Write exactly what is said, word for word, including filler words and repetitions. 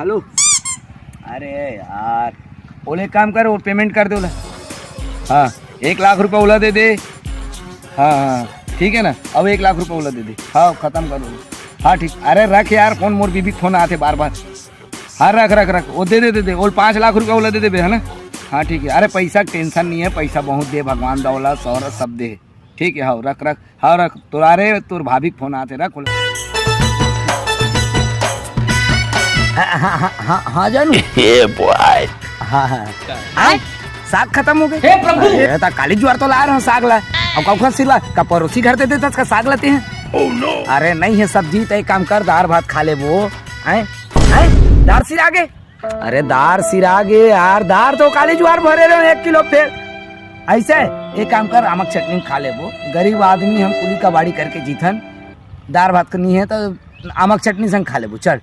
Hello. अरे यार, ओला एक काम कर, वो पेमेंट कर दे ओला। हाँ, एक लाख रुपया ओला दे दे। हाँ हाँ, ठीक है ना, अब एक लाख रुपया ओला दे दे। हाँ, खत्म कर दे। हाँ ठीक, अरे रख यार, कौन मोर बीबी के फोन आथे बार बार। हाँ रख रख रख, वो दे दे दे दे, ओला पाँच लाख रुपया ओला दे देबे, है ना? हाँ ठीक है, अरे पैसा के टेंशन नहीं है, पैसा बहुत दे भगवान, दौलत शोहरत सब दे। ठीक है, हाँ रख रख, हाँ रख, तोर अरे तोर भाभी के फोन आथे, रख ओला। हाँ हाँ हाँ हाँ हाँ जानू। ये बॉय। हाँ हाँ। आय, साग खत्म हो गए। हे प्रभु! अरे, त काली जुआर तो ला रहे हो साग ला। अब कौन सिरवा का पड़ोसी घर दे देता इसका साग लाते हैं। अरे नहीं है सब्जी, तो एक काम कर, दार भात खा ले वो। हैं? हैं? दार सिरा गे? अरे दार सिरा गे यार, दार तो काली जुआर भरे रहे हो एक किलो फेर। ऐसे एक काम कर, आमक चटनी खा ले वो। गरीब आदमी हम, कुली कबाड़ी करके जीथन। दार भात नहीं है तो आमक चटनी संग खा ले वो, चल।